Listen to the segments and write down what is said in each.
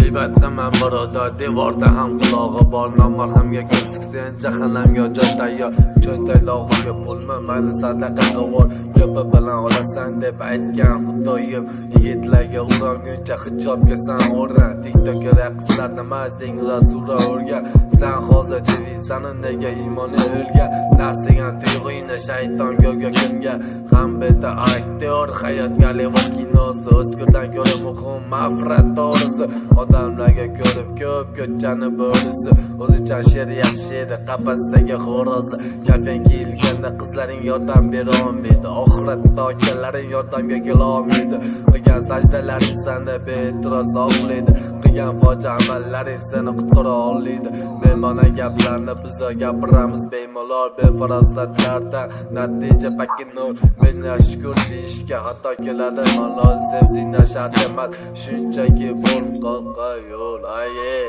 G'iybat qilma, birodar, devorda ham qulog'i bor. Nomahramga ko'z tiksang, jahannamga joy tayyor. Cho'ntakda og'irga pulmi, mayli, sadaqa qilvor. Ko'pi bilan olasan deb aytgan Xudoyim. Yigitlarga uranguncha hijobga san o'rran. TikTokka raqslarni emas, dengilar sura o'rgan. San hozir deviysanu, nega iymoning o'lgan? Nafs degan tuyg'uyni shayton go'rga ko'mgan. Ham bitta aktyor, hayot Gollivud kinosi. O'skurdan ko'ra muhim ma'rifat to'g'risi. Odamlarga ko'rib ko'p ko'chani bo'risi. O'zicha sher yashaydi qafasdagi xo'rozi. Kafan kiyilganda qizlaring yordam bera olmaydi. Oxiratda akalaring yordamga kela olmaydi. Qilgan sajdalaring seni bee'tiroz oqlaydi. Qilgan fojia amallaring seni qutqara olmaydi. Bema'ni gaplarni biz gapiramiz bemalol. Befarosatlardan natija paki nol. Menga shukur deyishga xato keladi malol. Sevzingdan shart emas, shunchaki bo'l qo'rqa yo'l aye.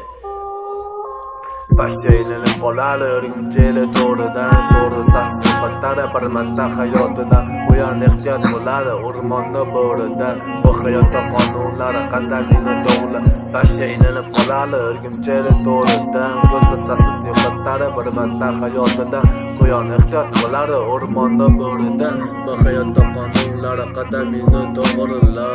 Pashsha ilinib qoladi o'rgimchili to'ridan. To'g'ri sasni yo'qotadi bir marta hayotidan. Quyon ehtiyot bo'ladi o'rmonni bo'ridan. Bu hayotda qonunlari qadamingni to'g'ri. Pashsha ilinib qoladi o'rgimchili to'ridan. Ko'sa sasni yo'qotadi bir marta hayotidan. Quyon ehtiyot bo'ladi o'rmonni bo'ridan. Bu hayotda qonunlari qadamingni to'g'rila.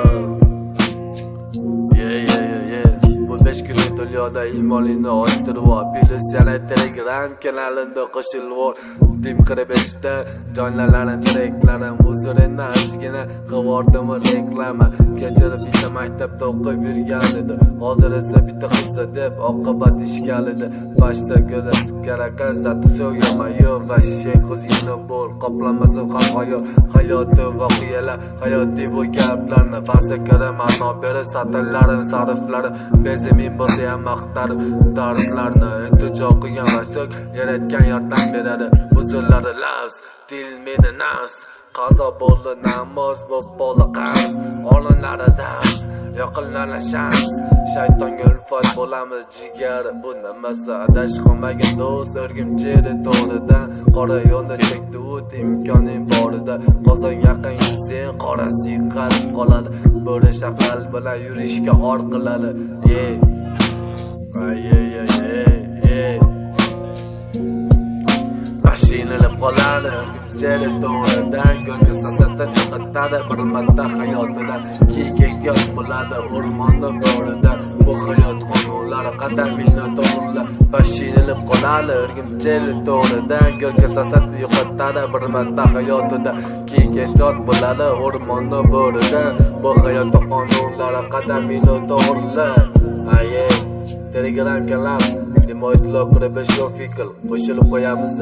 Yeah. Bu 5 kunlik dunyoda iymoningni oshtirib. Plyus yana Telegram kanalimda qo'shilib. Dim 45da jonlalarim, treklarim. Uzr, endi ozgina qivordim reklama. Kechirib, bitta maktabda o'qib yurgan edi. Hozir esa bitta qizda deb oqibat ishkalidi. Boshda ko'za karaqa зато всё, ё-моё, вообще ko'zingni bo'l qoplamasin ham hayot. Hayoti voqealar, hayotiy bu gaplarni falsafaga ma'no berib, satrlarim, sarflari bezimin bo'lsa ham maqtarib dardlarni iltijo qilgan vasok yaratgan yordam beradi. Buziladi lafz, til meni nafs. Qazo bo'ldi namoz, bo'p bo'ldi qarz. Olinadi dars, yoqinlarni shans. Shaytonga ulfat bo'lamiz jigar, bu nimasi? Adash qolmagin, do'st, o'rgimchili to'g'ridan. Qora yo'lni chekdi o't imkoning borida. Qozon yaqin yursang, qorasi yiqalib qoladi. Bo'ri shaqal bilan yurishga or qiladi. Ye ay, ye ye ye ye. Mashinalab qoladi o'rgimchili to'g'ridan. Ko'rga sasatdan yo'qotadi bir marta hayotidan. Kiyik ehtiyot bo'ladi o'rmonni bo'ridan. Bu hayot qonunlari qadamingni to'g'rila. Mashinalab qoladi o'rgimchili to'g'ridan. Ko'rga sasatni yo'qotadi bir marta hayotida. Kiyik ehtiyot bo'ladi o'rmonni bo'ridan. Bu hayot qonunlari qadamingni to'g'rila. Aye. Telegram kanal Limoytlo 45 Official, qo'shilib qo'yamiz.